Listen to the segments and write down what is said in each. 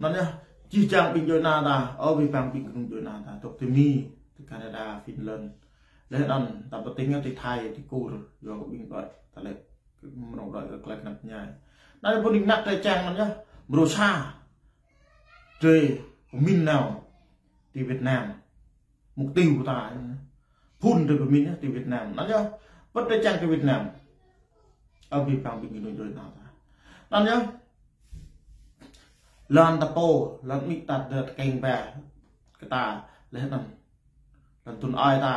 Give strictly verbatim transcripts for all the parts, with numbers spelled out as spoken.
Anŭn yơh, jih jang ƀing djuai ana ta, ơ abih bang ƀing kơnung djuai ana ta, dŏ ti Mi, ti Canada, Finland. Laih anŭn, ta pơtĭng ti Thái, ti Kur, yua kơ ƀing đuaĭ, ta lĕ, mơnơ̆ng đuaĭ kơ tơlơi kơnăp ñai. Anŭn yơh, ƀu nik năk tơlơi čang anŭn yơh, mrô sa, drơi pơmĭn nao, ti Việt Nam. Mục tiêu ta, phun drơi pơmĭn yơh, ti Việt Nam. Anŭn yơh, pơ̆t tơlơi čang ti Việt Nam. Ơ abih bang ƀing kơnung djuai ana ta. Anŭn yơh, lŏn ta pô, lŏn amĭ ta dơ̆ tơkeng ba, kơ ta, laih anŭn. Lŏn tŭn ơi ta,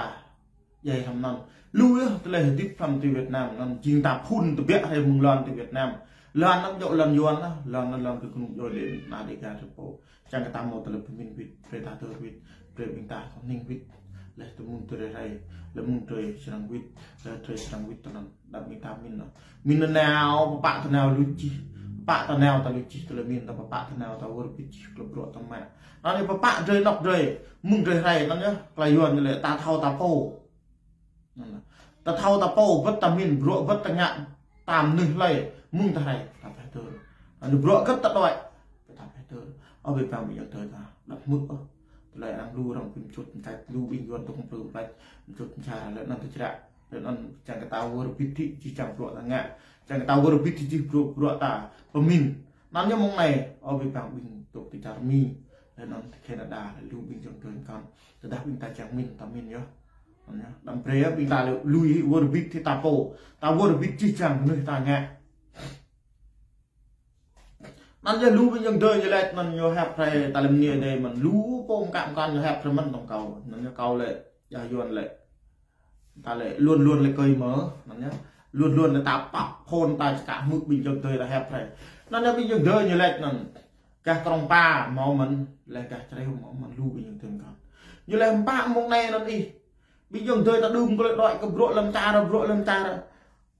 djai hlăm anŭn. Lu yơh, tơlơi hơdip hlăm ti Việt Nam, anŭn jing ta phun tơbiă hrơi mơ̆ng lŏn ti Việt Nam. Lŏn anŭn djŏ lŏn Yuan lah, lŏn anŭn lŏn kơ kơnung djuai lĕ, ană Dêga ta pô. Čang kơ ta hmâo tơlơi pơmĭn wĭt, brơi ta dơ̆ wĭt, brơi ƀing ta hơning wĭt. Laih tơ mơ̆ng drơi hrơi, laih mơ̆ng drơi srăng wĭt, laih drơi srăng wĭt tơ anŭn. Đăm ƀing ta mĭn anŭn. Mĭn anŭn nao, pơpă ta nao lui čih. Pơpă ta nao ta lui čih tơlơi mĭn ta, pơpă ta nao ta wơr bĭt čih tơlơi bruă ta mă. Anŭn yơh pơpă drơi anŏ drơi, mơ̆ng drơi hrơi anŭn yơh, tơlơi Yuan ñu lĕ ta thâo ta pô. Anŭn yơh. Ta thâo ta pô, wơ̆t ta mĭn, bruă wơ̆t ta ngă, ta mơnuih hlơi, mơ̆ng ta hrơi, ta pơhơdơr. Anŭn bruă wơ̆t ta đuaĭ, ta pơhơdơr. Ơ abih bang ƀing ayŏng adơi ta, đăp hmư̆ ôh. Tơlơi arăng lu arăng pơčut mơčač lu ƀing Yuan tŏk plư mơčač, pơčut mơčač, laih anŭn tơčră. Laih anŭn čang kơ ta wơr bĭt hĭ jih jang bruă ta ngă. Čang kơ ta wơr bĭt hĭ jih bruă, bruă ta pơmĭn. Anŭn yơh mơ̆ng anai, ơ abih bang ƀing dŏ ti čar Mi. Laih anŭn ti Canada, laih lu ƀing ayŏng adơi kăn. Tơdah ƀing ta čang mĭn, ta mĭn yơh. Anŭn yơh, đăm brơi yơh, ƀing ta lui wơr bĭt hĭ ta pô. Ta wơr bĭt jih jang mơnuih ta ngă. Anŭn yơh lu ƀing ayŏng adơi ñu laĭ anŭn ñu hiăp hrơi ta lĕ mơ̆ng anai mơ̆n lu pô mơkă mơkăn ñu hiăp hrơi mơ̆n tŏng kâo. Anŭn yơh kâo lĕ, yua Yuan lĕ. Ta lĕ luôn luôn lĕ kơi mơ, anŭn yơh. Luôn luôn lĕ ta pap phôn ta čơkă hmư̆ ƀing ayŏng adơi ta hiăp hrơi. Anŭn yơh ƀing ayŏng adơi ñu laĭ anŭn. Gah Krông Pa hmâo mơ̆n, laih gah Čơreo hmâo mơ̆n lu ƀing ayŏng adơi kăn. Ñu laĭ hơpă mơ̆ng anai anŭn ih. Ƀing ayŏng adơi ta đưm kơ lĕ đuaĭ kơ bruă lăm čar, bruă lăm čar.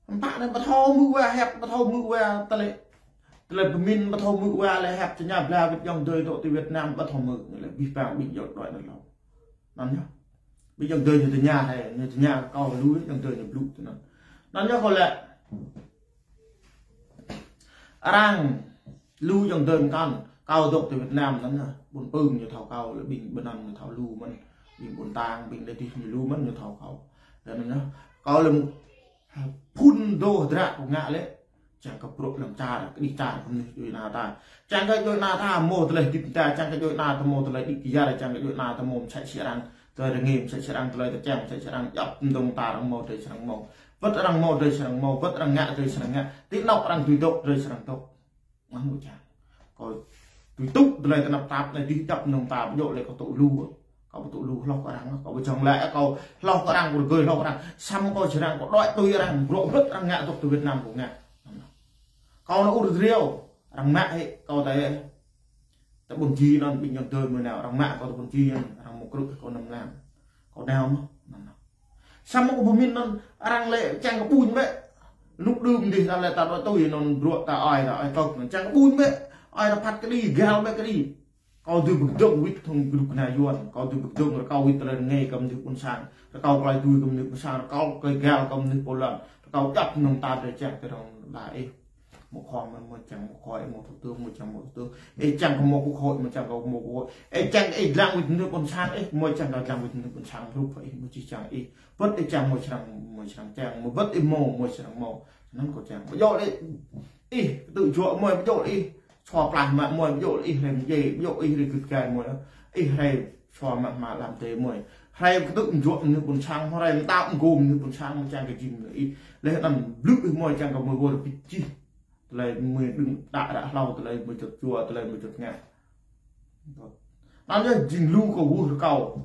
Hơpă anai ƀu thâo hmư̆ wa hiăp, ƀu thâo hmư̆ wa tơlơi, tơlơi pơmĭn, ƀu thâo hmư̆ wa lĕ hiăp tơña bla wĭt ayŏng adơi dŏ ti Việt Nam, ƀu thâo hmư̆, ñu lĕ abih bang ƀing ayŏng đuaĭ anŭn hlâo. Anŭn yơh. Ƀing ayŏng adơi ñu tơña hrơi, ñu tơña kơ kâo lu, ayŏng adơi ñu blŭ tui anŭn. Anŭn yơh kâo lĕ. Arăng lu ayŏng adơi kăn, kâo dŏ ti Việt Nam anŭn yơh. Ƀôn Pưng ñu thâo kâo, lĕ ƀing ƀơi anŭn ñu thâo lu mơ̆n. Ƀing Ƀôn Tang, ƀing Đê Tih ñu lu mơ̆n ñu thâo kâo. Anŭn yơh. Kâo lĕ phun dŏ hơdră kơ ngă lĕ. Čang kơ bruă lăm čar, kơđi čar kơ mơnuih djuai ana ta. Čang kơ djuai ana ta hmâo tơlơi hơdip ta, čang kơ djuai ana ta hmâo tơlơi đĭ kyar, čang kơ djuai ana ta hmâo mơsĕ sĭ arăng. Tơlơi rơngai mơsĕ sĭ arăng, tơlơi tơčang mơsĕ sĭ arăng, djŏp mơ̆ng ta arăng hmâo drơi srăng hmâo. Wơ̆t arăng hmâo drơi srăng hmâo, wơ̆t arăng ngă drơi srăng ngă. Ti anŏ arăng tui dŏ drơi srăng dŏ. Anŭn yơh čang. Kâo tui tŭ tơlơi tơnap tap anai dih djŏp mơ̆ng ta ƀu djơ̆ lĕ kâo tŭ lu. Kâo ƀu tŭ lu hloh kơ arăng, kâo ƀu čang lĕ kâo hloh kơ arăng, kâo rơgơi hloh kơ arăng. Samơ̆ kâo čang kâo đuaĭ tui arăng, bruă wơ̆t arăng ngă dŏ ti Việt Nam kâo ngă. Kâo anŭn ur driâo, arăng mă hĭ, kâo tơ, tơ ƀôn ji anŭn ƀing ayŏng adơi mơ̆ nao, arăng mă kâo tơ ƀôn ji anŭn, arăng hmâo krư̆ kâo năm lăm. Kâo nao mơ̆n, anŭn. Samơ̆ kâo pơmĭn anŭn, arăng lĕ čang kơ ƀuñ bĕ. Anŭn đưm dih ta lĕ ta đuaĭ tui anŭn bruă ta ơi, ta ơi tŏk anŭn. Čang kơ ƀuñ bĕ, ơi ta phat kơđi, gal bĕ kơđi. Kâo dưi pơkơdơ̆ng wĭt hăng gru kơna Yuan, kâo dưi pơkơdơ̆ng rơkâo wĭt tơlơi rơngai kơ mơnuih ƀôn sang, rơkâo tơlơi tui kơ mơnuih ƀôn sang, rơkâo tơlơi gal kơ mơnuih pô lăn, rơkâo djŏp mơ̆ng ta drơi čang tơ rŏng la ih. Hmâo khua mơ̆, hmâo čang hmâo khua, ih hmâo thủ tướng, hmâo čang hmâo thủ tướng. Ih čang kơ hmâo quốc hội, hmâo čang kơ hmâo quốc hội. Ih čang kơ ih lăng wĭt mơnuih ƀôn sang, ih hmâo čang kơ lăng wĭt mơnuih ƀôn sang, rup ih hmâo čih čang ih. Wơ̆t ih čang hmâo črang, hmâo črang čang, hmâo wơ̆t ih hmâo, hmâo črang hmâo. Anŭn kâo čang. Ƀu djơ̆ lĕ ih, kơtư̆ juă hmâo, ƀu djơ̆ lĕ ih. Sua plah mă mơi, ƀu djơ̆ lĕ ih hrơi mơdjai, ƀu djơ̆ ih hrơi gưt gai mơi. Ih hrơi sua mă mă lăm tê mơi. Hrơi kơtư̆ mơjuă mơnuih ƀôn sang, hrơi mơtao mơgôm mơnuih ƀôn sang, mơi čang kơ jing mơi ih. Laih anŭn blư̆ ih mơi čang kơ mơi wơr bĭt čih. Tơlơi mơi đưm đă ră hlâo, tơlơi mơi čŏt jua, tơlơi mơi čŏt ngă. Anŭn yơh jing lu kâo wơr kâo.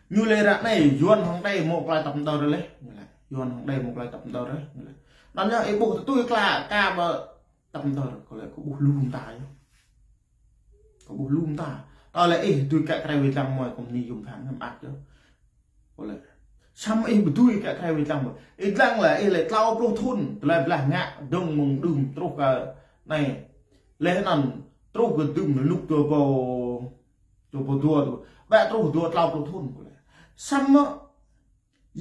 Ñu lĕ ră anai, Yuan hăng Đê hmâo tơlơi tăp mơdơr laih. Ñu lĕ, Yuan hăng Đê hmâo tơlơi tăp mơdơr laih. Ñu lĕ. Anŭn yơh, ih ƀuh tơtui kla, ka ƀơ tăp mơdơr, kâo lĕ kâo ƀuh lu mơta yơh. Kâo ƀuh lu mơta. Tơlơi ih dưi kă krơi wai lăng mơi kâo mơni yôm phang ngăm ăt yơh. Kâo lĕ. Samơ̆ ih ƀu dưi kă krơi wai lăng mơi. Ih lăng lĕ ih lĕ tlâo pluh thŭn. Tơlơi blah ngă dơ̆ng mơ̆ng đưm truh kơ anai. Laih anŭn truh kơ đưm lŭk dua ƀâo, dua ƀâo dua, dua. Bĕ truh dua tlâo pluh thŭn kâo lĕ. Samơ̆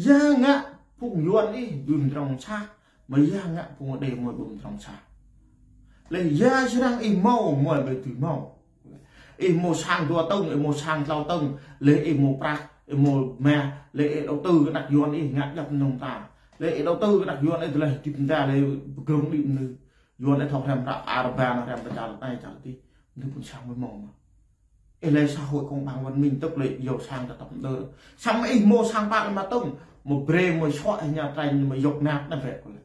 ya ngă phung Yuan ih ƀu mơdrŏng sah, mơ̆ ya ngă phung Đê mơi ƀu mơdrŏng sah. Lĕ ya srăng ih mâo, mâo ƀu tui mâo. Ih mâo sang dua tơ̆ng, ih mâo sang klâo tơ̆ng, lĕ ih mâo prăk, ih mâo mah, lĕ ih đầu tư kơ anăk Yuan ih ngă djŏp mơnơ̆ng ta. Lĕ ih đầu tư kơ anăk Yuan ih tơlơi hơdip mơta, lĕ pơgrong đĭ mơnơ̆ng. Yuan ih thâo hrăm hră arban, hrăm pơčar anai čar tih. Mơnơ̆ng pun sang mâo mâo mă. Ih lĕ xã hội công bằng văn minh tơ̆k lĕ yua sang ta tơ̆p mơdơr. Samơ̆ ih mâo sang pă lăm tơ̆ng, mâo brơi mâo suă ih ña trañ mâo yŏk nap na bĕ kơ lĕ.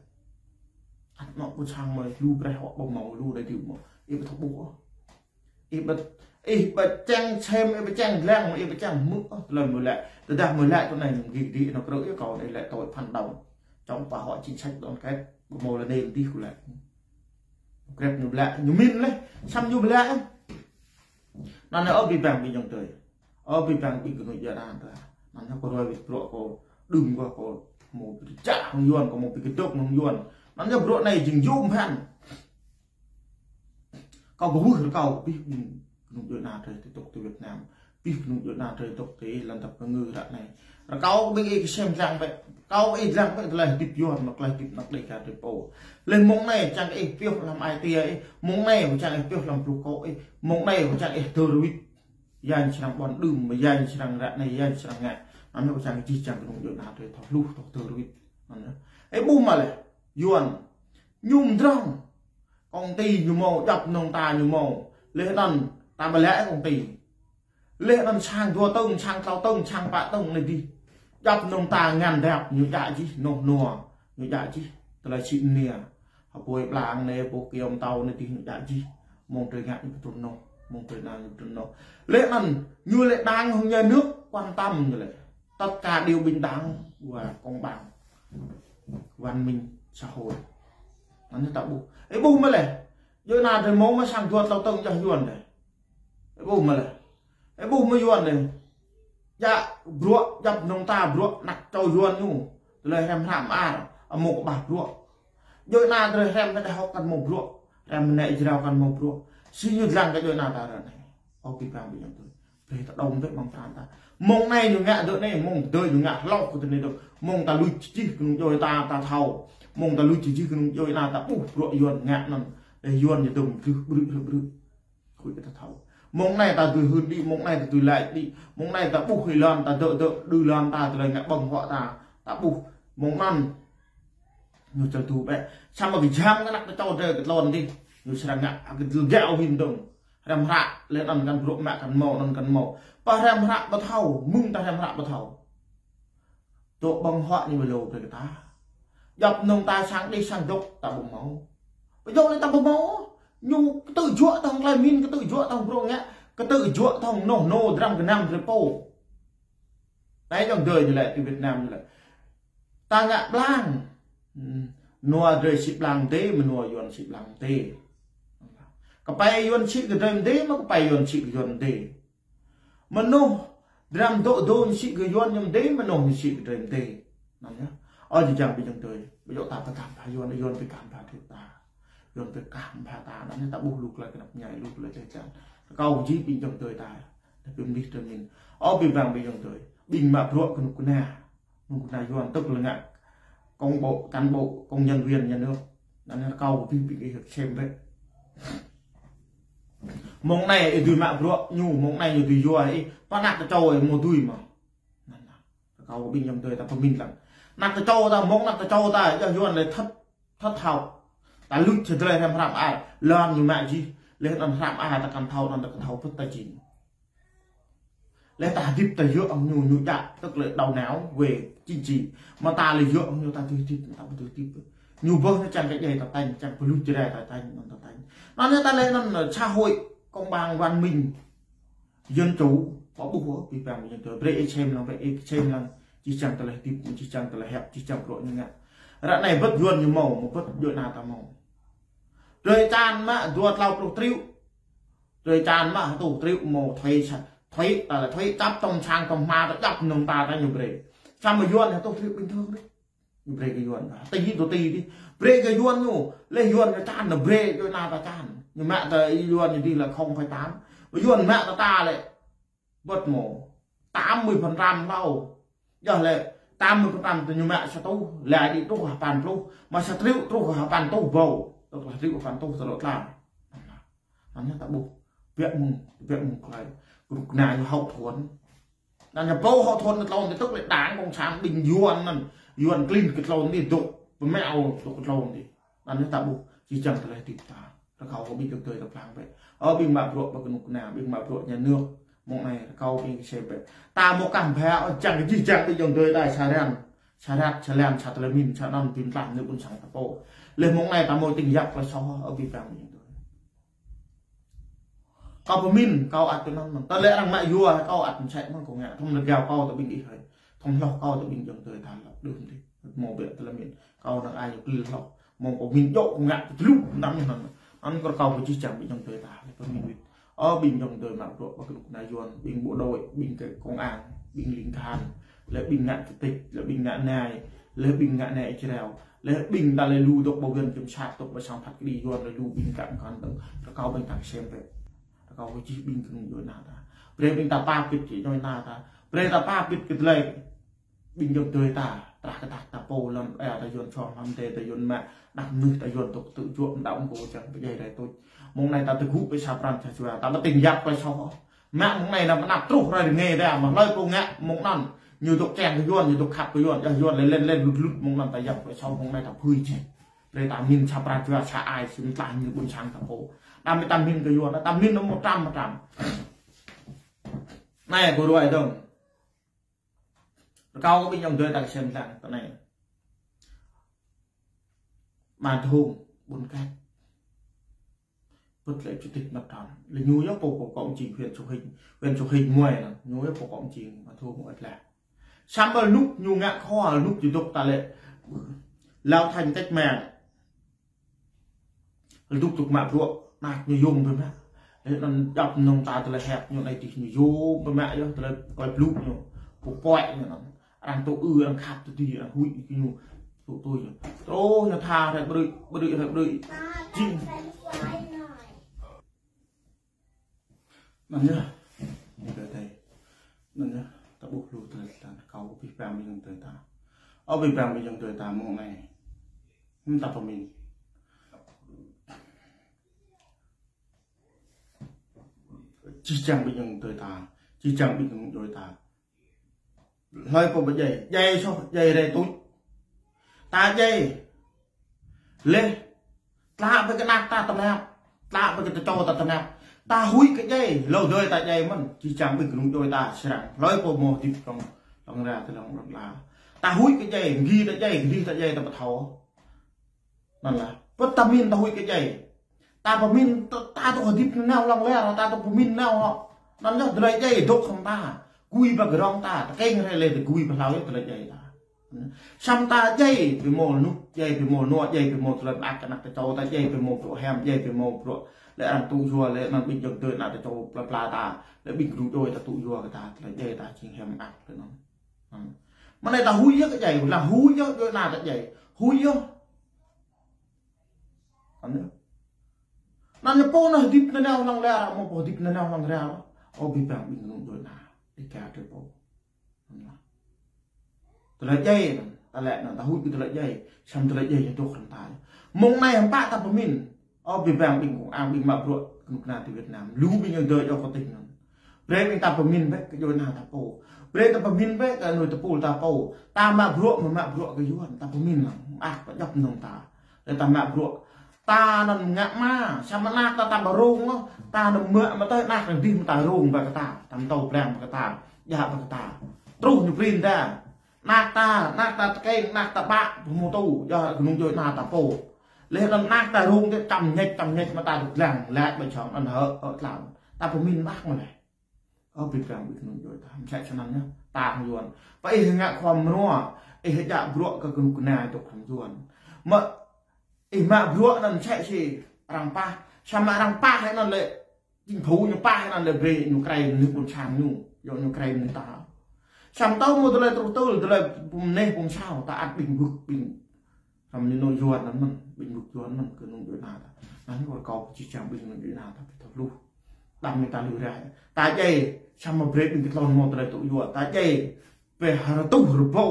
Ăt mâo pun sang mâo lu brơi hŏk ƀu mâo lu đa dih mâo. Ih ƀu thâo ƀuh. Ih ƀu, ih ƀu čang sem, ih ƀu čang lăng, ih ƀu čang hmư̆. Tơlơi mơ̆ lĕ, tơdah mơ̆ lĕ tui anai ngĭ đĭ nao krư̆ ih kâo anai lĕ tội phản động. Chống phá hoại chính sách đoàn kết, ƀu mâo lĕ anai dih kơ lĕ. Grep ñu ƀlĕ, ñu min lĕ, samơ̆ ñu ƀlĕ. Anŭn yơh ơ ƀing ƀing ƀing ayŏng adơi. Ơ ƀing ƀing ƀing kơnuih djuai ana ta. Anŭn yơh kâo ruai wĭt bruă kâo đưm kâo, kâo mâo ƀing kơčă hăng Yuan, kâo mâo ƀing kơdŏk hăng Yuan. Anŭn yơh bruă anai jing yôm phăn. Kâo ƀu wơh rơkâo abih ƀing kơnuih djuai ana ta tơdŏk tơ Việt Nam. Abih kơnuih djuai ana ta tơdŏk tơ lŏn tơnah pơngư ră anai. Rơkâo ƀing ih kơsem lăng bĕ. Rơkâo ih lăng bĕ tơlơi hơdip Yuan, mă tơlơi hơdip anăk Đêga ta pô. Lĕ mông anai čang ih pioh lăm ai tiê ih. Mông anai čang ih pioh lăm pluh kŏ ih. Mông anai čang ih dơr wĭt. Yang srăng ƀôn đưm, yang srăng ră anai, yang srăng ngă. Anŭn yơh čang jih jang kơnung djuai ana ta thâo hluh, thâo dơr wĭt. Anŭn yơh. Ih ƀuh mă lĕ, Yuan. Ñu mơdrŏng. Công ty ñu mâo, djŏp mơnơ̆ng ta ñu mâo. Lĕ anŭn, ta ƀu lĕ công ty. Lĕ anŭn sang dua tơ̆ng, sang klâo tơ̆ng, sang pă tơ̆ng anai dih. Djŏp mơnơ̆ng ta ngăn đăp, ñu djă jih, noh nua, ñu djă jih. Tơlơi sĭ mơnia. Hơpơi blang anai, hơpơi kiom tâo anai dih ñu djă jih. Mơ̆ng tơlơi ngă ñu pơtrŭn noh, mơ̆ng tơlơi anai ñu pơtrŭn noh. Lĕ anŭn, ñu lĕ đảng hăng nhà nước quan tâm ñu lĕ. Tất cả đều bình đẳng và công bằng. Văn minh xã hội. Anŭn ta ƀuh. Ih ƀuh mă lĕ. Djuai ana ta mâo mă sang dua klâo tơ̆ng djŏ Yuan dih. Ih ƀuh mă lĕ. Ih ƀuh mă Yuan dih. Djă bruă, djŏp mơnơ̆ng ta bruă anăk čô Yuan ñu. Tơlơi hrăm hră mơar, ƀu mâo kơƀah bruă. Djuai ana ta hrăm ta đah hŏk kăn mâo bruă. Hrăm mơnĕ jrao kăn mâo bruă. Si ñu lăng kơ djuai ana ta ră anai. Ơ ƀing ƀing ƀing ayŏng adơi. Brơi ta đŏng bĕ amăng pran ta. Mông anai ñu ngă dŏ anai, mông tơdơi ñu ngă hlâo kơ tơnai dŏ. Mông ta lui jih kơnung djuai ta, ta thâo. Mông ta lui jih kơnung djuai ta, ta ƀuh bruă Yuan ngă anŭn. Lĕ Yuan ñu dŏng brư̆, brư̆, brư̆, brư̆. Khuĭ kơ ta thâo. Mông anai ta dưi hưn đĭ, mông anai ta dưi laĭ đĭ. Mông anai ta ƀuh ih lŏn, ta dŏ dŏ, đưm lŏn ta, tơlơi ngă ƀơ̆ng huă ta. Ta ƀuh. Mông anŭn. Ñu čang tŭ bĕ. Samơ̆ kơ jam kơ anăk ta čô ta kơ tlôn dih. Ñu srăng ngă, kơ tơlơi gao hin dŏng. Hrăm hră, lĕ anŭn kăn bruă mă kăn mâo, anŭn kăn mâo. Pơ hrăm hră ƀu thâo, mơ̆ng ta hrăm hră ƀu thâo. Tŏ ƀơ̆ng huă ñu ƀu lu brơi kơ ta. Djŏp mơnơ̆ng ta sang đih sang dŏ ta ƀu mâo. Ƀu djŏ lĕ ta ƀu mâo. Ñu kơtư̆ juă tơ̆ng tơlơi min, kơtư̆ juă tơ̆ng bruă ngă, kơtư̆ juă tơ̆ng noh nô dram gơnam drơi pô. Anai ayŏng adơi ñu lĕ, tơ Việt Nam ñu lĕ. Ta ngă blang. Hmm. Nua drơi sĭ blang dih, mơnua Yuan sĭ blang dih. Kơpai Yuan sĭ kơ drơi dih, mă kơpai Yuan sĭ kơ Yuan dih. Mơnuih dram dŏ dŏ ñu sĭ kơ Yuan ñu dih, mơnuih ñu sĭ kơ drơi dih. Anŭn yơh. Ơ jih jang ƀing ayŏng adơi. Ƀu djŏ ta pơkăm pha Yuan, Yuan pơkăm pha drơi ta. Yuan pơkăm pha ta, anŭn yơh ta ƀuh lu tơlơi kơnăp ñai, lu tơlơi čeh čan. Kâo jih ƀing ayŏng adơi ta. Tơpĭ mơdih tơmin. Ơ ƀing ƀing ayŏng adơi. Ƀing mă bruă kơnuk kơna. Kơnuk kơna Yuan tŭk lĕ ngă cán bộ, cán bộ, công nhân viên nhà nước. Anŭn yơh kâo kơ ƀing ƀing ih kơsem bĕ. Mông anai ih dưi mă bruă ñu, mông anai ñu dưi yua ih. Pơ anăk ta čô ih mâo dưi mơ̆. Anŭn yơh. Kâo kơ ƀing ayŏng adơi ta pơmin lăng. Anăk ta čô ta, mông anăk ta čô ta, djŏ Yuan lĕ thất, thất học. Ta luč tơlơi hrăm hră mơar, lŏn ñu mă jih. Lĕ anŭn hră mơar ta kăn thâo, anŭn ta kăn thâo pơ̆t ta jing. Lĕ ta hơdip ta yua hăng ñu, ñu djă, tức là đầu não về chính trị. Mă ta lĕ yua hăng ñu ta tui hơdip, ta ƀu tui hơdip. Ñu ƀuh ñu čang kơ djai ta tañ, čang pơluč Jrai ta tañ, anŭn ta tañ. Anŭn yơh ta lĕ anŭn xã hội công bằng văn minh, dân chủ, kâo ƀuh ôh, ƀing ƀing dân chủ. Brơi ih sem lăng, brơi ih sem lăng. Jih jang tơlơi hơdip, jih jang tơlơi hiăp, jih jang bruă ñu ngă. Ră anai bơ̆t Yuan ñu mâo, mă bơ̆t djuai ana ta mâo. Drơi čan mă dua klâo pluh triệu. Drơi čan mă hơtuh triệu mâo thuế sa-, thuế, ta lĕ thuế čăp tŏng sang tŏng hma ta djŏp mơnơ̆ng ta ta ñu brơi. Samơ̆ Yuan hơtuh triệu bình thường dih. Ñu brơi kơ Yuan. Tơ hĭ tơ tơ dih. Brơi kơ Yuan ñu. Lĕ Yuan kơ čan ñu brơi kơ ana ta čan. Ñu mă ta Yuan ñu dih lĕ không phẩy tám. Yuan mă ta ta lĕ. Bơ̆t mâo. Tám mươi phần trăm hlâo. Yơh lĕ. Tám mươi phần trăm tơ ñu mă sa rơtuh. Lĕ đĭ truh hơpăn pluh. Mă sa triệu truh hơpăn rơtuh ƀâo. Tŏk lah rĭ kơ păn tuh tơlŏ tla. Anŭn yơh ta ƀuh. Biă mơ̆ng, biă mơ̆ng klai. Kơnuk kơna ñu hậu thuẫn. Anŭn yơh pô hậu thuẫn kơ tlôn tih tŏk lĕ đảng cộng sản ƀing yuan anŭn. Yuan klin kơ tlôn tih dŏ. Pơmĕ ôh dŏ kơ tlôn tih. Anŭn yơh ta ƀuh. Či čang tơlơi tih ta. Rơkâo kơ ƀing dŏ tui ta plang bĕ. Ơ ƀing mă bruă ƀơi kơnuk kơna, ƀing mă bruă nhà nước. Mông anai rơkâo ƀing kơsem bĕ. Ta mơ̆ kah bha ôh čang kơ jih jang ƀing dŏ tui ta sa răn. Sa răt, sa lăn, sa tơlơi min, sa anŭn ƀing tlam ñu ƀun sang ta pô. Leh mông anai ta mơ̆ tĭng yap kơ soh, ơ ƀing bang ƀing dŏ tui. Kâo pơmin, kâo ăt tui anŭn mơ̆n. Tơlơi arăng mă yua, kâo ăt mơsĕ mơ̆n kâo ngă. Thŏm lĕ gao kâo tơ ƀing ih hơi. Thŏm hloh kâo tơ ƀing dŏ tui ta lăp đưm tih. Mơ̆ biă tơlơi min. Kâo năng ai ñu klil hloh. Mơ̆ kâo min djŏ kâo ngă tơlŭ năm ñu anŭn. Anŭn kơ kâo pơjih čang ƀing dŏ tui ta. Lĕ pơmin wĭt. Ơ ƀing dŏ tui mă bruă ƀơi kơnuk kơna yuan. Ƀing bộ đội, ƀing kơ công an, ƀing ling than. Lĕ ƀing ngă chủ tịch, lĕ ƀing ngă nai. Lĕ ƀing ngă nai Israel. Lĕ ƀing ta lĕ lu dŏ ƀơi viện kiểm sát, dŏ ƀơi sang phat kơđi yuan lĕ lu ƀing kăm kăn dŏ. Rơkâo ƀing ta kơsem bĕ. Rơkâo kơ jih ƀing kơnung djuai ania ta. Brơi ƀing ta pap pĭt kơ djuai ania ta. Brơi ta pap pĭt kơ tơlơi. Ƀing dŏ tui ta, trah kơ ta, ta pô lăm, ơ, ta yuan čŏng, lăm tê, ta yuan mă, đah mơnuih ta yuan tŏk tŭ juă, đah mơ̆ng kâo čang pơdjai rai tuč. Mông anai ta tơgŭ pơ sa pran sa jua, ta ƀu tĭng yap kơ soh. Mă mông anai ta pơnăp truh rai rơngai ta, mă hlơi pô ngă mông anŭn. Ñu dŏ čang kơ yuan, ñu dŏ khăp kơ yuan, yua yuan lĕ lĕ lĕ lut lut mông anŭn ta yap kơ soh, mông anai ta phơi jih. Brơi ta min sa pran jua sa ai, sim tlah ñu ƀun sang ta pô. Đah mơ̆ ta min kơ yuan, ta min nŏ mơ̆ tram mơ̆ tram. Anai kâo ruai dơ̆ng. Rơkâo kơ ƀing dŏ tui ta kơsem lăng tơ anai. Mă Dhông, ƀun kăt. Pơ̆t lĕ chủ tịch mặt trận. Lĕ ñu yơh pô, pô cộng chính huyện Sông Hinh, huyện Sông Hinh muai anŭn. Ñu yơh pô cộng chính Mă Dhông ăt lah. Samơ̆ lơnŭk ñu ngă khua, lơnŭk ñu dŏ ta lĕ. Lao thành cách mạng. Lơnŭk dŏ mă bruă, anak ñu yôm pơmă. Lĕ anŭn djŏp mơnơ̆ng ta tơlơi hiăp ñu anai tih ñu yôm pơmă yơh, tơlơi klai blŭ ñu. Pơpuai ñu anŭn. Arăng tŭ ư, arăng khăp tơdơi, arăng huĭ kơ ñu. Tŭ tui ñu. Truh ñu tha rai brơi, brơi rai brơi. Jing. Anŭn yơh. Ñu tơ tê. Anŭn yơh. Ta ƀuh lu tơlơi tơlơi kâo ƀing bang ƀing dŏ tui ta. Ơ ƀing bang ƀing dŏ tui ta mông anai. Hưm ta pơmin. Jih jang ƀing dŏ tui ta. Jih jang ƀing dŏ tui ta. Hlơi pô ƀu djai, djai soh, djai rai tuč. Ta djai. Leh. Tlă ƀơi kơ anak ta tơnap. Tlă ƀơi kơ tơčô ta tơnap. Ta huĭ kơ djai, hlâo dơi ta djai mơ̆n. Jih jang ƀing kơnung djuai ta srăng. Hlơi pô mơ̆ hơdip lŏng, lŏng ra tơ lŏng lŏng la. Ta huĭ kơ djai, gih ta djai, gih ta djai ta ƀu thâo. Anŭn lah. Pơ̆t ta min ta huĭ kơ djai. Ta pơmin ta, ta tŭ hơdip nanao lŏng ler, ta tŭ pơmin nao. Anŭn yơh tơlơi djai dŏ hăng ta. Gui ƀơi kơdrŏng ta, ta keng rai lĕ ta gui ƀơi hlâo yơh tơlơi djai ta. Samơ̆ ta djai, ƀu mơ̆ lơnŭk, djai ƀu mơ̆ nua, djai ƀu mơ̆ tơlơi mơak kơ anak tơčô ta, djai ƀu mơ̆ bruă hiam, djai ƀu mơ̆ bruă. Lĕ arăng tŭ yua, lĕ anŭn ƀing dŏ tui anak tơčô pla pla ta, lĕ ƀing kơnung djuai ta tŭ yua kơ ta, tơlơi djai ta jing hiam mơak lĕ anŭn. Mơ̆ng anai ta huĭ yơh kơ djai, lăng huĭ yơh, djuai ania ta djai. Huĭ yơh. Anŭn yơh. Anŭn yơh pô anai hơdip nanao lŏng ler, mơ̆ pô hơdip nanao lŏng ler. Ơ ƀing bang ƀing kơnung djuai ania. Ih ka tơ pô. Anŭn yơh. Tơlơi djai anŭn, ta lĕ anŭn, ta huĭ kơ tơlơi djai. Samơ̆ tơlơi djai ñu dŏ hăng ta. Mông anai hơmâo ta pơmin. Ơ ƀing bang ƀing kông ang ƀing mă bruă kơnuk kơna ti Việt Nam. Lu ƀing dŏ tui yua kơ tih anŭn. Brơi ƀing ta pơmin bĕ kơ djuai ania ta pô. Brơi ta pơmin bĕ kơ anŭn tơpul ta pô. Ta mă bruă mơ̆ mă bruă kơ yuan. Ta pơmin lăng. Mơak pơdjŏp mơnơ̆ng ta. Lĕ ta mă bruă. Ta anŭn ngă mă. Samơ̆ anak ta ta ƀu rông ôh. Ta anŭn mă mă tơl anak anŭn dih mă ta rông ƀơi kơ ta. Ta mơ̆ tơl blang ƀơi kơ ta. Djă ƀơi kơ ta. Truh ñu prin ta. Anak ta, anak ta tơkeng, anak ta ƀă, pơhmutu, yua kơnung djuai ania ta pô. Leh anŭn anak ta rông tih čăm ñĕč, čăm ñĕč mă ta dŏ lăng, lĕ ƀơi čŏng anŭn hơ, hơ tlam. Ta pơmin mơak mơ̆ lĕ. Ơ ƀing bang ƀing kơnung djuai ta, mơsĕ snăn yơh, ta hăng yuan. Pơ ih ngă khua mơnua, ih djă bruă kơ kơnuk kơna dŏ hăng yuan. Mơ̆ ih mă bruă anŭn mơsĕ si arăng pah, samơ̆ arăng pah anŭn lĕ Chính phủ ñu pah anŭn lĕ brơi ñu krem mơnuih ƀôn sang ñu, yua ñu krem mơnuih ta. Samơ̆ tơl mơ̆ tơlơi truh tơl, tơlơi pơmơneh pơmơsao, ta ăt ƀing bưk ƀing. Samơ̆ ñu nô yuan anŭn mơ̆n, ƀing bưk yuan mơ̆n kơnung djuai ania ta. Anŭn kâo rơkâo či čang ƀing kơnung djuai ania ta pi thâo hluh. Đăm mơ̆ ta lui rai. Ta djai, samơ̆ brơi ƀing kơ tlôn mơ̆ tơlơi tŭ yua. Ta djai, pơ rơtuh rơbâo,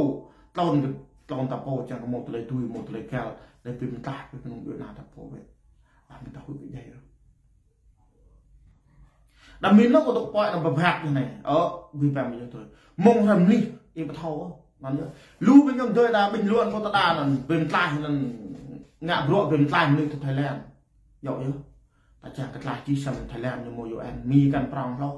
tlôn kơ Klon ta pô čang kơ mâo tơlơi tui, mâo tơlơi găl, lĕ ƀing mơtlaih, ƀing kơnung djuai ania ta pô wĕ. Ƀing ta huĭ kơ djai yơh. Đăm min nŏ kơ dŏ pơhiăp anăm pơhiăp anai. Ơ, ƀing ƀing yơh tui. Mơ̆ng hrăm anih, ih pơthâo, anŭn yơh. Lu ƀing ayŏng adơi ta ƀing luan kơ ta đa anŭn, ƀing mơtlaih anŭn, ngă bruă ƀing mơtlaih mơnuih tơ Thái Lan. Yơh yơh. Ta čang kơ tlaih čih sang Thái Lan ñu mâo U N, Mi kăn prŏng hloh.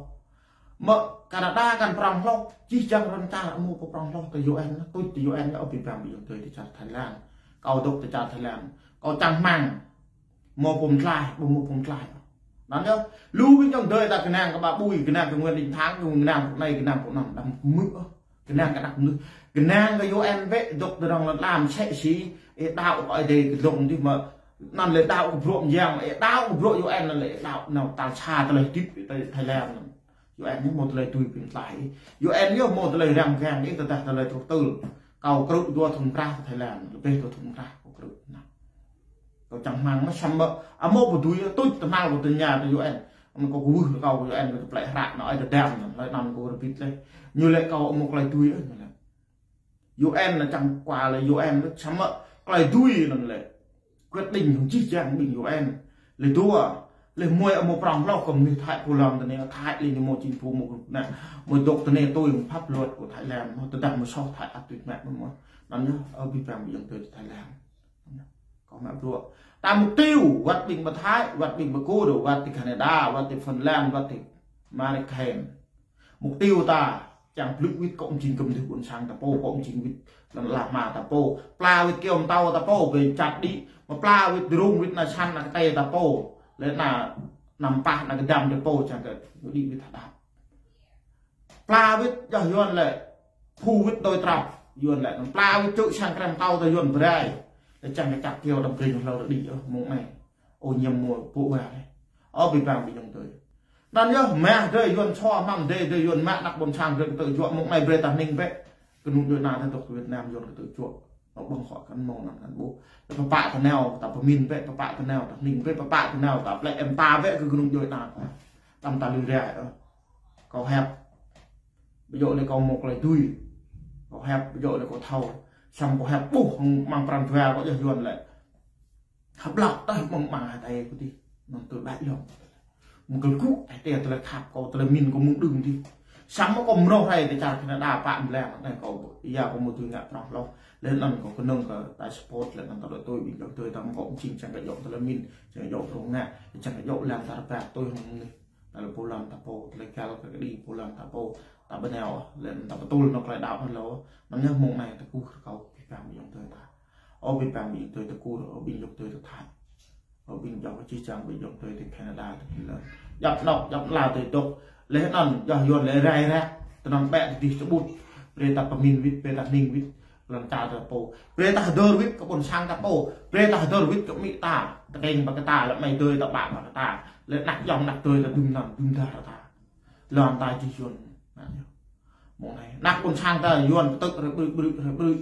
Mơ̆ Canada kăn prŏng hloh, čih čang rŏng čar mâo pơ prŏng hloh tơ U N, tuč tơ U N yơh, ƀing ƀing ayŏng adơi tơ čar Thái Lan. Kâo dŏ tơ čar Thái Lan. Kâo čang rơmang. Mâo pô mơtlaih, ƀu mâo pô mơtlaih. Anŭn yơh, lu ƀing ayŏng adơi ta kơnang kơ ƀă ƀui, kơnang kơ Nguyễn Đình Thắng, kơnang pô anai, kơnang pô anŭn, đăm kơmư̆ ôh. Kơnang kơ đah mơnuih. Kơnang kơ U N wĕ, dŏ tơdrong lŏn lam sĕ si, ih đaŏ kơ Ơi Adai kơ dlông dih mơ̆. Anŭn lĕ đaŏ kơ bruă mơyang, ih đaŏ kơ bruă U N anŭn lĕ, đaŏ nao tal sa tơlơi hơdip tơ Thái Lan anŭn. U N yơh mâo tơlơi tui ƀing mơtlaih. U N yơh mâo tơlơi răng răng, ih tơdah tơlơi truh tơl. Kâo krư̆ dua thŭn krah tơ Thái Lan, lơbih dua thŭn krah kâo krư̆. Anŭn. Kâo čang rơmang mơ̆ samơ̆, a mâo pơdui, tuč tơhnal kâo tơña tơ U N. Anŭn kâo kwưh kơ kâo U N kơ tơplĕ hră anŭn, ơi tơdăm anŭn, lĕ anŭn kâo rơbit lĕ. Ñu lĕ kâo mâo tơlơi tui, ơ, ñu lĕ. U N anŭn čang kua lĕ U N, samơ̆ tơlơi tui anŭn lĕ. Quyết định hăng čih čang ƀing U N. Lĕ dua, lĕ mơi a mâo prŏng hloh kơ mơnuih Thái pô lŏn tơ anai, Thái lĕ ñu mâo chính phủ mâo kơ anai, mơi dŏ tơ anai tui mơ̆ng pháp luật kơ Thái Lan, mơ̆ tơdah mơi soh Thái ăt tuč mă mơ̆. Anŭn yơh, ơ, ƀing ƀing ayŏng adơi tơ Thái Lan. Kâo mă bruă. Ta mục tiêu, wơ̆t ƀing pơ Thái, wơ̆t ƀing pơ Kur, wơ̆t tơ Canada, wơ̆t tơ Phần Lan, wơ̆t tơ American. Mục tiêu ta, čang blŭ wĭt kơ ung jing kơ mơnuih ƀôn sang ta pô, kơ ung jing wĭt lŏn ala hma ta pô. Pla wĭt kơyâo mơtâo ta pô, ƀơi čăt đĭ. Mơ̆ pla wĭt drung wĭt na san na kơtê ta pô. Lĕ na, na pah na kơdăm ta pô, čang kơ ñu đĭ wĭt hơđăp. Pla wĭt yơh Yuan lĕ, phu wĭt đôi trap, Yuan lĕ, pla wĭt čư̆ sang krem tâo tơ Yuan brai. Lĕ čang kơ čăp kơyâo đăm brơi ñu hlâo đĭ yơh, mơ̆ng anai. Ô nhiễm môi, pô wa lĕ. Ơ, ƀing ƀing ƀing ayŏng adơi. Anŭn yơh, mă drơi Yuan sô, mă drơi, drơi Yuan mă, anăk ƀôn sang drơi kơtư̆ juă, mơ̆ng anai brơi ta hning bĕ. Kơnung djuai ania ta dŏ Việt Nam Yuan kơtư̆ juă. Anŏ ƀơ̆ng khŏ kăn mâo anŭn kăn ƀuh. Lĕ pơpă tơnao, ta pơmĭn bĕ, pơpă tơnao, ta hning bĕ, pơpă tơnao, ta plĕ em ta bĕ kơ kơnung djuai ania ta. Đăm ta lui rai, ơ. Kâo hiăp. Ƀu djơ̆ lĕ kâo mâo tơlơi tui. Kâo hiăp, ƀu djơ̆ lĕ kâo thâo. Samơ̆ kâo hiăp ƀuh, mơ̆ng pran jua kâo yơh Yuan lĕ. Hăp lăp tơh mơ̆ng mă hơtai kâo dih. Anŭn tơlơi ƀai lŏng. Mơ̆ng kơ gŭ, ai tê tơlơi khăp kâo, tơlơi min kâo mơ̆ng đưm dih. Samơ̆ kâo mrô rai tơ čar Canada pă mlam, anai kâo, ia kâo mơ̆ tui ngă prŏng hloh. Lĕ anŭn kâo kơnơ̆ng kơ ta support, lĕ anŭn ta đuaĭ tui ƀing ayŏng adơi ta mơ̆ kâo ung jing čang kơ djŏ tơlơi min, čang kơ djŏ prŏng ngă, čang kơ djŏ lăng ta rơbat tui hăng mơnuih. Tơlơi pô lŏn ta pô, tơlơi găl kơ kơđi pô lŏn ta pô, ta ƀu nao, lĕ ta pơtŭl anŏ tơlơi đaŏ hơlô. Anŭn yơh mơ̆ng anai ta kwưh kơ kâo, ƀing ƀing ayŏng adơi ta. Ơ, ƀing ƀing ayŏng adơi ta Kur, ơ, ƀing ayŏng adơi ta Thái. Ơ, ƀing ayŏng čih čang ƀing ayŏng adơi ta Canada, ta Finland. Djăp anŏ, djăp ala adơi dŏ. Lĕ anŭn, yơh Yuan lĕ rai rai. Tơnăm ƀĕ tơdih čơƀut. Brơi ta pơmĭn wĭt, brơi ta hning wĭt. Lŏn čar ta pô. Brơi ta hơdơr wĭt kơ ƀôn sang ta pô. Brơi ta hơdơr wĭt kơ amĭ ta. Tơkeng ƀă kơ ta, lĕ amai adơi ta ƀă ƀă kơ ta. Lĕ anăk ayŏng anăk adơi ta đưm anăn, đưm dar ta. Lŏn ta jih Yuan. Anŭn yơh. Mơ̆ng anai. Anăk ƀôn sang ta Yuan kơtư̆ rơbrư̆ brư̆ rơbrư̆.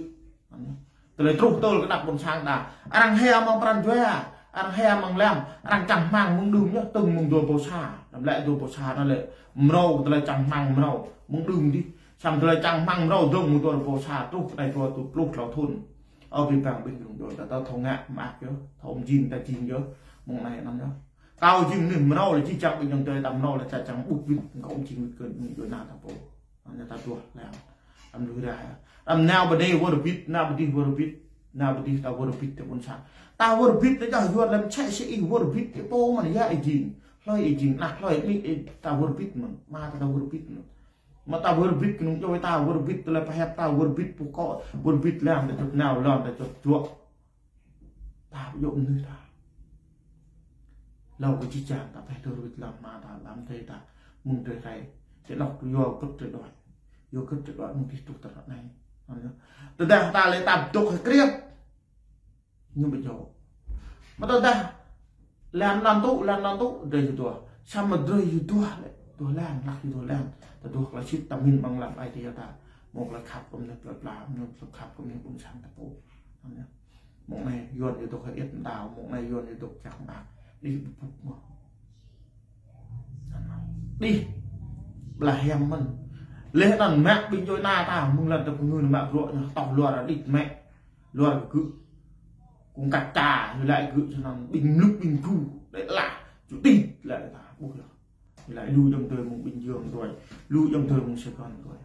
Anŭn yơh. Tơlơi truh tơl kơ anăk ƀôn sang ta. Arăng hia mơ̆ng pran jua. Arăng hia mơ̆ng lăm. Arăng čang rơmang mơ̆ng đưm yơh. Tơ̆ng mơ̆ng dua rơbâo sa. Lăm lĕ dua rơbâo sa anŭn lĕ. Mrâo tơlơi čang rơmang mrâo. Mơ̆ng đưm dih. Samơ̆ tơlơi čang rơmang mrâo dơ̆ng mơ̆ng dua rơbâo sa truh kơ anai dua rơbâo pluh klâo thŭn. Ơ, ƀing ƀing ƀing ayŏng adơi ta thâo ngă mơak yơh, thâo mjing ta jing yơh, mơ̆ng anai anŭn yơh. Kâo jing mơnuih mrâo lĕ čih čang ƀing ayŏng adơi ta mrâo lĕ čih čang ƀuh wĭt, kâo jing wĭt kơ ƀing ayŏng adơi ta pô. Anŭn yơh ta duah lăng. Đăm lui rai. Đăm nao ƀơi anai wơr bit, nao ƀơi adih wơr bit, nao ƀơi adih ta wơr bit tơ ƀôn sang. Ta wơr bit tơ čar Yuan lăm čĕ si ih wơr bit tơ pô mơ̆n ia ih jing. Hlơi ih jing, anăk hlơi ih, ih ta wơr bit mơ̆n, mă ta wơr bit mơ̆n. Mă ta wơr bit kơnung djuai ta, wơr bit tơlơi pơhiăp ta, wơr bit pơkŏ, wơr bit lăng ta čŭt nao, lăng ta čŭt juă. Ta ƀu djơ̆ mơnuih ta. Hlâo kơ čih čang ta pơhiăp wơr bit lăng mă ta, lăm adơi ta, mơ̆ng adơi rai. Tơ anŏ yua kơ̆t tơ đuaĭ. Yua kơ̆t tơ đuaĭ mơ̆ng adih truh tơ anai. Tơdah ta lĕ ta dŏ hơkrep. Ñu ƀu djơ̆. Mă tơdah lăng anŭn tŭ, lăng anŭn tŭ, drơi yua duah. Samơ̆ drơi yua duah lĕ, duah lăng, lăk yua duah lăng. Ta duah tơlơi sĭt ta mĭn amăng lăm ai tiê ta. Mơ̆ng tơlơi khăp kơ mơnuih plơi pla, mơ̆ng tơlơi khăp kơ mơnuih ƀôn sang ta pô. Anŭn yơh. Mơ̆ng anai Yuan yua dŏ hơiĕt mơtao, mơ̆ng anai Yuan yua dŏ čang mơak. Đih ƀu pŭk mơ̆. Đih. Blah hiam mơ̆n. Leh anŭn mă ƀing djuai ania ta, mơ̆ng lăn ta pơngư̆ mă bruă ñu tŏh luar đih mă. Luar kơ gơ̆. Kung kăt ta, ñu laĭ gơ̆ sơnăm ƀing mlŭk ƀing gu, đĕ lah, čŭ tĭt, laĭ ta, ƀuh yơh. Ñu laĭ lu ayŏng adơi mơ̆ng Bình Dương rồi, lu ayŏng adơi mơ̆ng Sài Gòn rồi.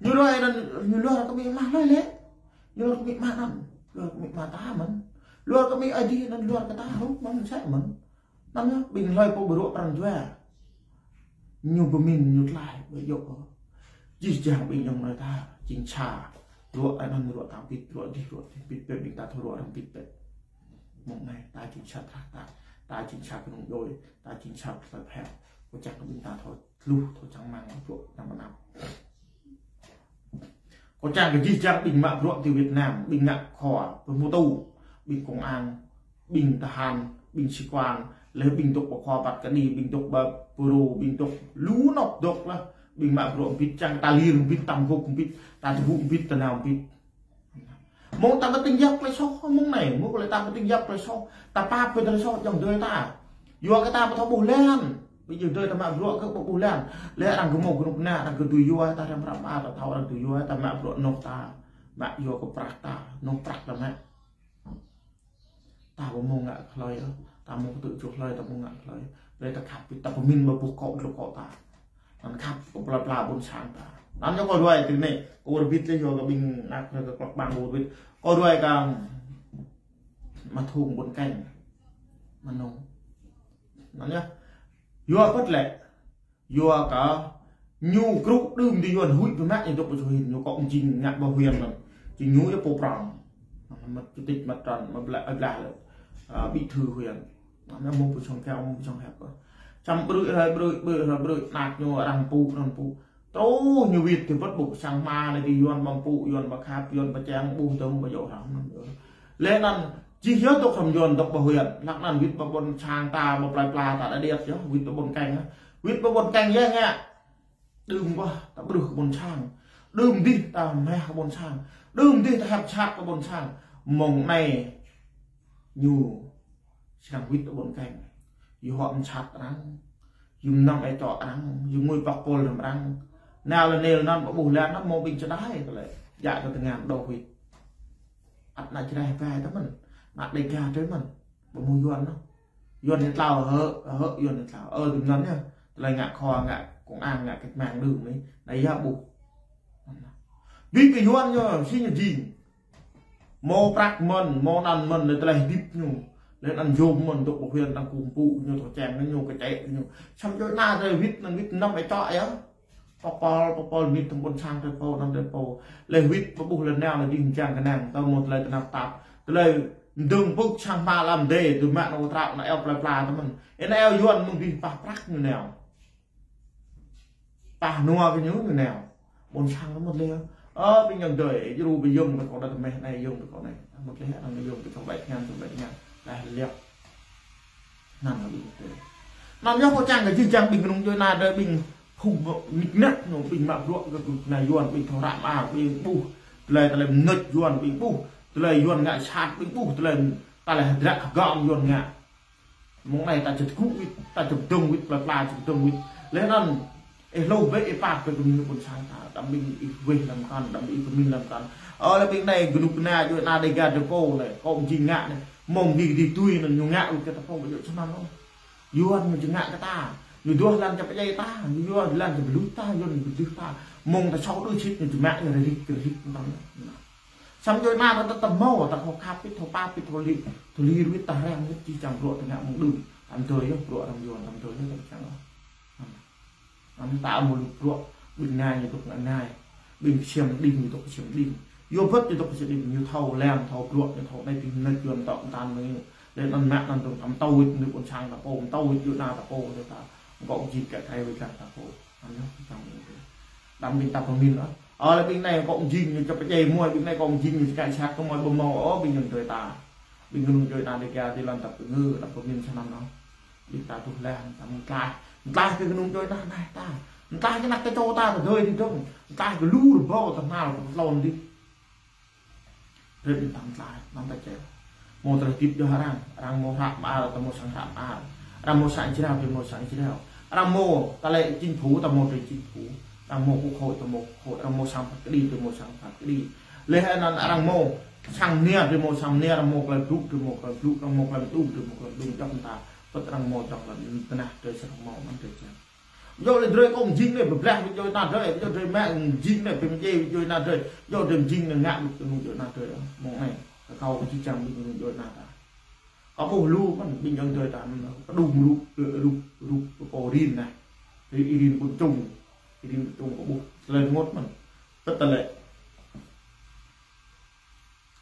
Ñu laĭ anŭn, ñu luar kơ mi mah laĭ lĕ. Ñu luar kơ mi mah anŭn, luar kơ mi mah ta mơ̆n. Luar kơ mi Aê Diê anŭn luar kơ ta hŏ, mơ̆n sĕ mơ̆n. Anŭn yơh, ƀing hlơi pô ƀu ruă pran jua. Ñu pơmĭn, ñu tlaih, ƀu djơ̆ ôh. Jih jang ƀing ayŏng adơi ta, jing sa. Ruă anŭn ruă ta pit, ruă dih, ruă dih pit, pit ƀing ta thâo ruă arăng pit pit. Mơ̆ng anai, ta jing sa trah ta, ta jing sa kơnung djoi, ta jing sa tơlơi phet. Kâo čang kơ ƀing ta thâo tluh, thâo čang mơ̆ng ruă, năm năm. Kâo čang kơ jih jang ƀing mă bruă ti Việt Nam, ƀing ngă khua, pơhmutu, ƀing công an, ƀing tơhan, ƀing sĩ quan, lĕ ƀing dŏ pơ khua păt kơđi, ƀing dŏ pơ pơrô, ƀing dŏ lu anŏ dŏ lah, ƀing mă bruă mbĭt čang ta lir mbĭt, ta mgŏp mbĭt, ta tơgŭ mbĭt, ta nao mbĭt. Mơ̆ng ta pơtĭng yap tơlơi soh, mơ̆ng anai, mơ̆ng lĕ ta pơtĭng yap tơlơi soh, ta pap kơ tơlơi soh ayŏng adơi ta. Yua kơ ta ƀu thâo ƀuh lĕ anŭn. Ƀu djơ̆ adơi ta mă bruă kơ ƀu ƀuh lĕ anŭn. Lĕ arăng gơmơi kơnuk kơna, arăng kơ tui yua, ta răm răm a, ta thâo arăng tui yua, ta mă bruă anŏ ta. Mă yua kơ prăk ta, anŏ prăk ta mă. Ta ƀu mơ̆ng ngă hlơi ôh, ta mơ̆ng kơtư̆ čuh hlơi, ta mơ̆ng ngă hlơi. Lĕ ta khăp, ta pơmĭn mă ƀuh kâo dlŏ kâo ta. Anŭn khăp kơ pla pla ƀôn sang ta. Anŭn yơh kâo ruai tui anai, kâo wơr bit lĕ yua kơ ƀing anăk kơ klŏk ƀang kâo wơr bit. Kâo ruai kơ Ama Thung ƀôn Keng. Mơnơ̆ng. Anŭn yơh. Yua pơ̆t lĕ. Yua kơ ñu krŭ đưm dih Yuan huĭ pơmă ñu dŏ pơ huyện, ñu kŏ jing ngă pơ huyện anŭn. Jing ñu yơh pô prong. Mă chủ tịch mặt trận, mă blah, blah lĕ. Ơ, bí thư huyện. Anŭn mơ̆ng pơ sông Keo, mơ̆ng pơ sông Hep. Čăm brư̆ hrơi brư̆, brư̆ hrơi brư̆, anăk ñu arăng pŭ, anŭn pŭ. Truh ñu wĭt tui pơ̆t ƀuh sang ma lĕ dih Yuan ƀăm pŭ, Yuan ƀă khăp, Yuan ƀă čang, ƀuh dơ̆ng ƀă djơ̆ hrăm anŭn. Lĕ anŭn, jih yơh dŏ hrăm Yuan dŏ pơ huyện, hlăk anŭn wĭt pơ ƀôn sang ta, pơ plơi pla ta đa điêt yơh, wĭt pơ ƀôn Keng yơh. Wĭt pơ ƀôn Keng yơh ngă. Đưm ƀah ta ƀrưh kơ ƀôn sang. Đưm dih ta meh kơ ƀôn sang. Đưm dih ta hăp sat kơ ƀôn sang. Mơ̆ng anai ñu srăng wĭt kơ ƀôn Keng. Yua hŏ mơsat arăng. Yua mơnăm ê čŏ arăng. Yua ngui păk pôl răm arăng. Nao lĕ nel anŭn ƀu ƀuh lĕ anŭn mơ̆ng ƀing čơđai tơlơi. Djă kơ tơngan đôč wĭt. Ăt ană Jrai ƀai ta mơ̆n. Ană Đêga ta mơ̆n. Ƀu mơ̆ng Yuan anŭn. Yuan ñu tlao hơ̆, hơ̆ Yuan ñu tlao. Ơ, tui anŭn yơh. Tơlơi ngă khua, ngă công an, ngă cách mạng đưm anai. Anai yơh ƀuh. Ƀing kơ Yuan ñu, si ñu jing. Mơ̆ prăk mơ̆n, mơ̆ anăn mơ̆n, lĕ tơlơi hơdip ñu. Lĕ anăn yôm mơ̆n, dŏ pơ huyện, anăn kơkuh pŭ ñu, thâo čem ñu, kơčĕ ñu. Samơ̆ djơ̆ anai tơlơi wĭt, anăn wĭt mơnăm ê čŏ yơh. Pơpôl, pơpôl mĭt tơm ƀôn sang tơpô, anăn tơpô. Lĕ wĭt pơƀuh lĕ nao lĕ dih mơčang kơnang, tơl mơ̆ng tơlơi tơnap tap. Tơlơi mơdơ̆ng pŭk sang hma lăm dê, tui mă anŏ trăo, anŏ eo plơi pla ta mơ̆n. Ê anŏ eo Yuan mơ̆ng dih pah prăk ñu nao. Pah nua kơ ñu, ñu nao. Ƀôn sang ta mơ̆n lĕ. Ơ, ƀing ayŏng adơi, djru ƀu yôm kơ kâo đa tơmeh anai, yôm kơ kâo anai. Mơ̆n lĕ, anăn yôm kơ kâo ƀai tơngan, kâo ƀai tơngan. Dah liăk. Anăn lĕ ƀing tơ. Anăn yơh kâo čang kơ jih jang ƀing kơnung djuai anai dơ ƀing phung mik năk ñu ƀing mă bruă kơ kơnuk kơna Yuan ƀing thâo ră mơar ƀing ƀuh. Tơlơi tơlơi mơnuč Yuan ƀing ƀuh. Tơlơi Yuan ngă sat ƀing ƀuh. Tơlơi tơlơi hơdră hơgŏm Yuan ngă. Mơ̆ng anai ta čơt kŭ wĭt, ta čơt dơ̆ng wĭt, pla pla čơt dơ̆ng wĭt. Lĕ anăn, ih hlôh bĕ ih pap kơ kơmĭn ƀôn sang ta, đăm ƀing ih weh lăm kăn, đăm ƀing ih pơmĭn lăm kăn. Ơ lĕ ƀing anai, kơnuk kơna djuai anai Đêga tơpô lĕ, kâo jing ngă anai. Mơ̆ng dih dih tui anăn ñu ngă wĭt kơ tơpô, ƀu djơ̆ sơnăn ôh. Yuan ñu či ngă kơ ta. Ñu duah lăn čăp djai ta. Ñu duah lăn čăp bơlui ta. Yuan ñu bơlui ta. Mơ̆ng ta sŏ đuaĭ sĭt ñu či mă ñu rơrik rơrik mơ̆n. Samơ̆ djuai anai ta tơtăm mơ̆ ta thâo khăp pit, thâo pap pit, thâo li, thâo li ruit ta răng ruit či čang bruă ta ngă mơ̆ng đưm. Tăm tơi yơh bruă arăng Yuan, tăm tơi yơh ta čang ôh. Anăn ta mơ̆ lu bruă, ƀing nai ñu dŏ ngai nai. Ƀing kơsiăm đing ñu dŏ kơsiăm đing. Yua bơ̆t ñu dŏ kơsiăm đing, ñu thâo lăng, thâo bruă, ñu thâo anai ƀing mơnuč Yuan tŏ mơtan mơ̆ng ñu. Lĕ anăn mă anăn dơ̆ng tăm tui, ñu ƀôn sang ta pô, tăm tui, ñu na ta pô, ñu ta. Kâo jing kơ kai wĭt lăng ta pô. Anăn yơh, čang ñu. Đăm ƀing ta pơmĭn ôh. Ơ, lĕ ƀing anai kâo jing ñu čăp djai mơ̆, ƀing anai kâo jing ñu kơ sat kơ mơ̆ ƀu mơ̆ ôh, ƀing ayŏng adơi ta. Ƀing kơnung djuai anai Đêga ti lăn ta pơngư, ta pơmĭn sơnăn ôh. Ƀing ta tuh lăng, ta mơ̆ng tlaih. Mơ̆ng tlaih kơ kơnung djuai anai, anai ta. Mơ̆ng tlaih kơ anăk kơ čô ta, ta dơi dih dơ̆ng. Mơ̆ng tlaih kơ lu rơbâo ta nao, ta tlôn dih. Rơ̆t ƀing ta mơ̆ng tlaih, anăn ta čer. Mơ̆ tơlơi hơdip djơ̆ arăng, arăng mơ̆ hră mơar, ta mơ̆ sang hră mơar. Arăng mơ̆ sang jrao, ta mơ̆ sang jrao. Arăng mơ̆ tơlơi chính phủ, ta mơ̆ tơlơi chính phủ. Arăng mơ̆ quốc hội, ta mơ̆ quốc hội. Arăng mơ̆ sang phat kơđi, ta mơ̆ sang phat kơđi. Lĕ anăn arăng mơ̆ sang nia, drơi mơ̆ sang nia, arăng mơ̆ klai blŭ, drơi mơ̆ klai blŭ, arăng mơ̆ klai mơdung, drơi mơ̆ klai mơdung, djŏp mơta. Pơ̆t arăng mơ̆ djŏp lăm tơnah, drơi srăng mơ̆ anŭn drơi jang. Yua lĕ drơi kông jing anai, pơblah ƀing djuai ania drơi, yua drơi mă jing anai, pơmjĕ ƀing djuai ania drơi, yua drơi jing anai ngă ƀing djuai ania drơi. Mơ̆ng anai, kơ kâo kơ či čang ƀing djuai ania ta. Kâo ƀuh lu mơ̆n, ƀing djuai ania drơi ta, kơđŭng rup, rup, rup, pô rin anai. Rin, rin ƀun čung, rin ƀun čung kâo ƀuh, tơlơi rơngot mơ̆n. Pơ̆t tơlơi.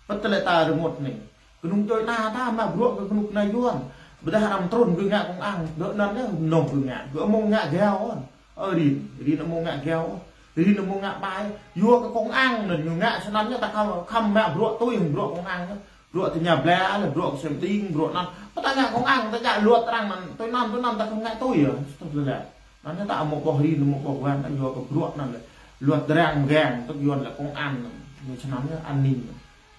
Pơ̆t tơlơi ta rơngot anai. Kơnung djuai ania ta mă bruă kơ kơnuk kơna Yuan. Ƀôdah arăng trŭn gơ̆ ngă kông ang. Gơ̆ anŭn yơh mơnong gơ̆ ngă. Gơ̆ mơ̆ng ngă gao ôh. Ơ rin. Rin mơ̆ng ngă gao ôh. Rin mơ̆ng ngă ƀai. Yua kơ kông ang anŭn ñu ngă snăn yơh ta khăm, khăm mă bruă tui bruă kông ang yơh. Bruă tơña bla lĕ bruă kơsem đing bruă anŭn. Pơ̆t ta ngă kông ang ta djă luăt arăng anŭn. Tui anŭn, tui anŭn ta khăm ngă tui yơh. Tui lĕ. Anŭn yơh ta mơ̆ ƀuh rin, mơ̆ ƀuh Yuan, yua kơ bruă anŭn lĕ. Luăt drang gang, tơ̆k Yuan lĕ kông ang anŭn. Ñu snăn yơh an ninh.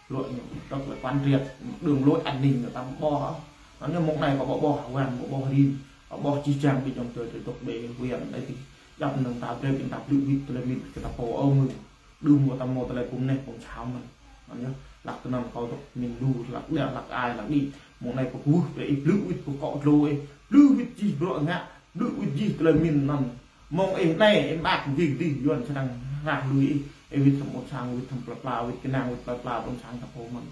Bruă ñu, tơ̆k lĕ quản triệt, đường lối an ninh ñu ta mơ̆ ƀuh. Anŭn yơh mơ̆ng anai kâo ƀuh Yuan, mơ̆ ƀuh rin, ƀuh či čang ƀing djuai ania drơi tơ̆k ƀe Yuan anai ti. Djŏp mơnong ta brơi ƀing ta blŭ wĭt tơlơi mĭn kơ ta pô ơ mơ̆ng. Đưm kơ ta mơ̆ tơlơi pum neh pum sao mơ̆n. Anŭn yơh, hlăk tơnăn kâo tơ̆k mĭn lu, hlăk đia, hlăk ai, hlăk đĭ. Mơ̆ng anai pơkuh brơi ih blŭ wĭt pơkŏ glô ih. Blŭ wĭt jih bruă ngă, blŭ wĭt jih tơlơi mĭn anŭn. Mơ̆ng ih anai, ih mă dih dih, Yuan srăng rah lui ih. Ih wĭt hăm ƀôn sang, wĭt hăm pla pla, wĭt kơnang, wĭt pla pla, ƀôn sang ta pô mơ̆n.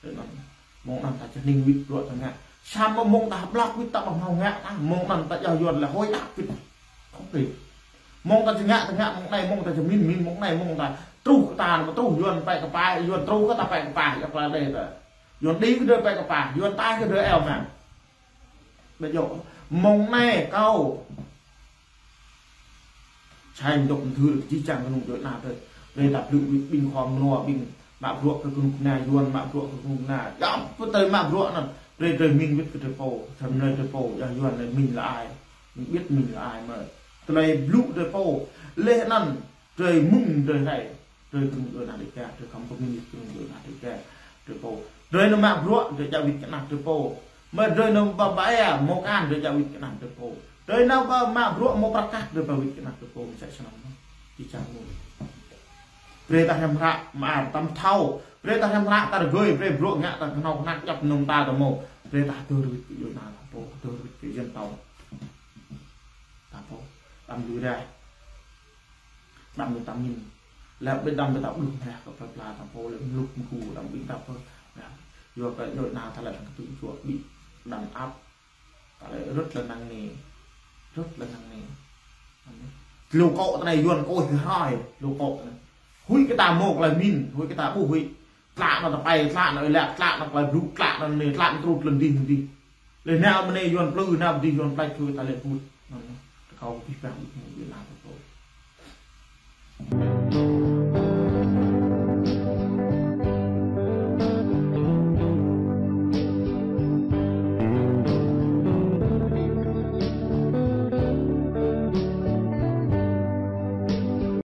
Tui anŭn. Mơ̆ng anŭn ta čơhning wĭt bruă ta ngă. Samơ̆ mơ̆ng ta hơblak wĭt ta ƀu hmâo ngă ta. Mơ̆ng anŭn ta djă Yuan lĕ hơi đăp wĭt. Khŏp kơ. Mơ̆ng ta či ngă ta ngă mơ̆ng anai, mơ̆ng ta či mĭn mĭn mơ̆ng anai, mơ̆ng ta truh kơ ta, mơ̆ truh Yuan pĕ kơpă, Yuan truh kơ ta pĕ kơpă, yua kơ lĕ ta. Yuan đĭ kơ drơi pĕ kơpă, Yuan tai kơ drơi eo mă. Ƀu djơ̆. Mơ̆ng anai kâo Čang dŏ mơthưr či čang kơnung djuai ania drơi. Brơi ta blŭ wĭt ƀing khua mơnua ƀing mă bruă kơ kơnuk kơna Yuan, mă bruă kơ kơnuk kơna. Yua pơtơi mă bruă anŭn. Brơi drơi mĭn wĭt kơ drơi pô. Tơm lơi drơi pô, yua Yuan lĕ mĭn lĕ ai. Mĭn ƀiă mĭn lĕ ai mơ̆. Tơlơi blŭ drơi pô. Leh anŭn drơi mơ̆ng drơi rai. Drơi kơnung djuai ania Dêga, drơi khăm pơmĭn wĭt kơnung djuai ania Dêga. Drơi pô. Drơi anŭn mă bruă, drơi djă wĭt kơ anăp drơi pô. Mơ̆ drơi anŭn ba ba ea, mơ̆ kơ an drơi djă wĭt kơ anăp drơi pô. Drơi anŭn ba mă bruă mơ̆ prăk kăk drơi ba wĭt kơ anăp drơi pô, mơ̆ sĕ snăn. Či čang mơ̆. Brơi ta hrăm hră, mơ̆ ar tam thâo. Brơi ta hrăm hră, ta rơgơi, brơi bruă ngă ta kơnuk kơna djŏp mơnong ta ta mơ̆. Brơi ta dơr wĭt kơ djuai ania ta pô, dơr wĭt kơ dân tộc. Ta pô, đăm lui rai. Đăm lui ta mĭn. Lĕ ƀing đăm ƀing ta ƀlŭk mơ̆ kơ pla pla ta pô lĕ mlŭk mgu đăm ƀing ta pô. Yua kơ djuai ania ta lĕ kơ tŭ čuă ƀĭ. Đăm ăp. Ta lĕ rơ̆t lĕ năng anai. Rơ̆t lĕ năng anai. Lu kŏ ta anai Yuan kơ ih hrơi, lu kŏ ta anai. Huĭ kơ ta mơ̆ tơlơi mĭn, huĭ kơ ta ƀuh huĭ. Tlă anŭn ta pĕ, tlă anŭn ih lăk, tlă anŭn tơlơi blŭ, tlă anŭn anai, tlă anŭn truh lŏn dih anŭn dih. Lĕ nao mơ̆ng anai Yuan plư, nao dih Yuan plăč, huĭ ta lĕ ƀut. Anŭn, tơkâo kơ pih păng ƀut mơ̆ng Yuan ta pô.